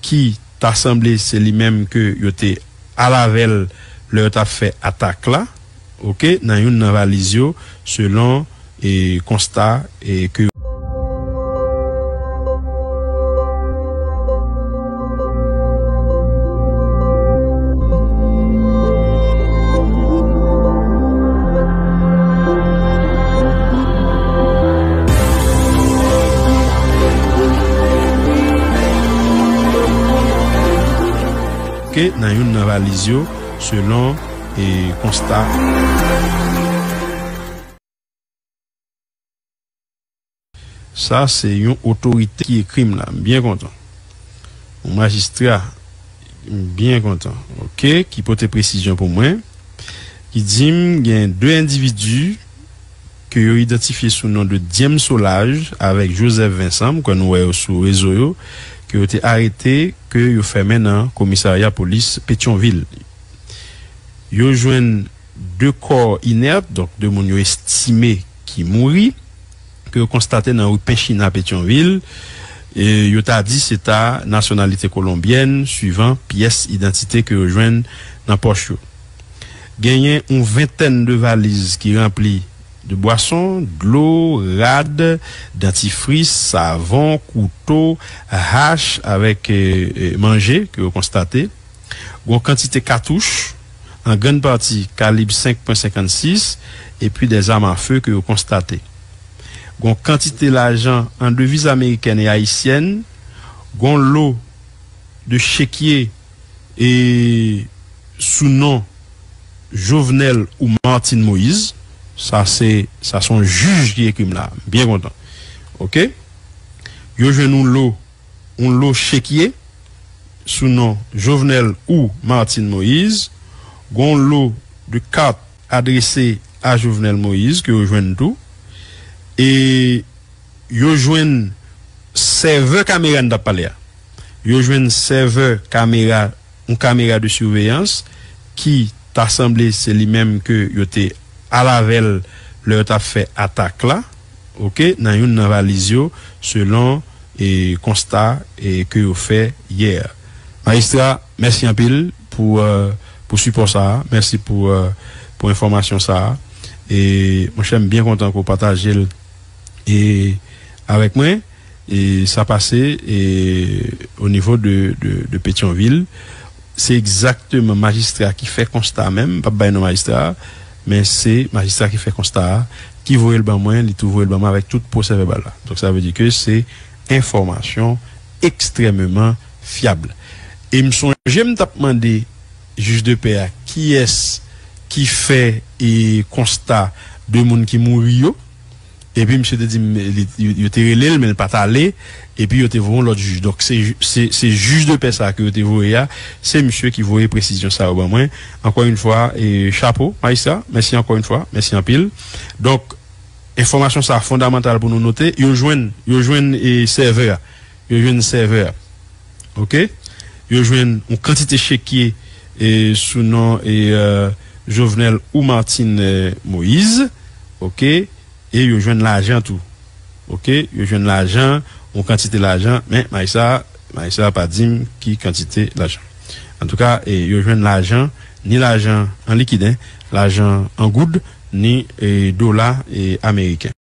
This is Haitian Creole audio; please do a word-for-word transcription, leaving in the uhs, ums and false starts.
ki ta sanble se li menm ke yo te al avè l lè yo t ap fè atak la, oke, nan youn nan valiz yo, selon, e, konsta, e, ke ke nan youn nan valiz yo, selon, e, konsta. Sa se yon otorite ki ekri m la, m byen kontan. Yon majistra, m byen kontan, oke, ki pote presizyon pou mwen, ki di m gen de endividi ke yo idantifye sou non de James Solage avèk Joseph Vincent, m kwè nou wè yo sou rezo yo, ke yo te arete, ke yo fèmen nan komisarya polis Petyonvil. Yo jwenn de kò inèt, donk de moun yo estime ki mouri, ke yo konstate nan ri Penchina Petyonvil, e yo ta di se ta nasyonalite kolonbyèn, swivan pyès idantite ke yo jwenn nan pòch yo. Genyen yon ventèn de valiz ki ranpli de bwason, dlo, rad, dantifris, savon, kouto, hach avèk, e, e, manje ke yo konstate. Gon kantite katouch, an grann pati kalib senk pwen senkannsis, epi de zam a fe ke yo konstate. Gon kantite lajan an deviz amerikèn e ayisyèn, gon lo de chekye e sou non Jovenel ou Martine Moïse. Sa se, sa se yon jij ki ekri m la. M byen kontan. Oke? Yo jwenn yon lo, yon lo chekye sou non Jovenel ou Martine Moïse. Gon lo de kat adrese a Jovenel Moïse ke yo jwenn tou. E yo jwenn sèvè kamera n t ap pale a. Yo jwenn sèvè kamera, yon kamera de siveyans ki ta sanble se li menm ke yo te al avè l lè yo t ap fè atak la, oke, nan youn nan valiz yo, selon, e, konsta, e, ke yo fè yè. Majistra, mèsi anpil pou, e, pou sipò sa a. Mèsi pou, e, pou enfòmasyon sa a. E, monchè, m byen kontan ke w pataje l, e, avèk mwen. E sa pase, e, o nivo de, de, de Petyonvil. Se egzakteman majistra ki fè konsta a menm, m p ap bay non majistra a, men se majistra ki fè konsta a, ki voye l ban mwen, li tou voye l ban mwen avèk tout pwosè vèbal la. Donk, sa vle di ke se enfòmasyon ekstrèmeman fyab. E m sonje m t ap mande jij de pè a kiyès ki fè, e, konsta de moun ki mouri yo. Epi misye te di m, li, yo, yo te rele l, men l pa t ale. Epi yo te voye yon lòt jij. Donk, se, se, se jij de pè sa a ke yo te voye a, se misye ki voye presizyon sa yo ban mwen. Ankò yon fwa, e, chapo, majistra. Mèsi ankò yon fwa. Mèsi anpil. Donk, enfòmasyon sa a fondamantal pou nou note. Yo jwenn, yo jwenn, e, sèvè a. Yo jwenn sèvè a. Oke? Yo jwenn yon kantite chekye, e, sou non, e, e, Jovenel ou Martine, e, Moïse. Oke? E yo jwenn lajan tou. Oke? Yo jwenn lajan, yon kantite lajan, men majistra, majistra pa di m ki kantite lajan. Antouka, e, yo jwenn lajan, ni lajan an likid, en, lajan an goud, ni, e, dola, e, ameriken.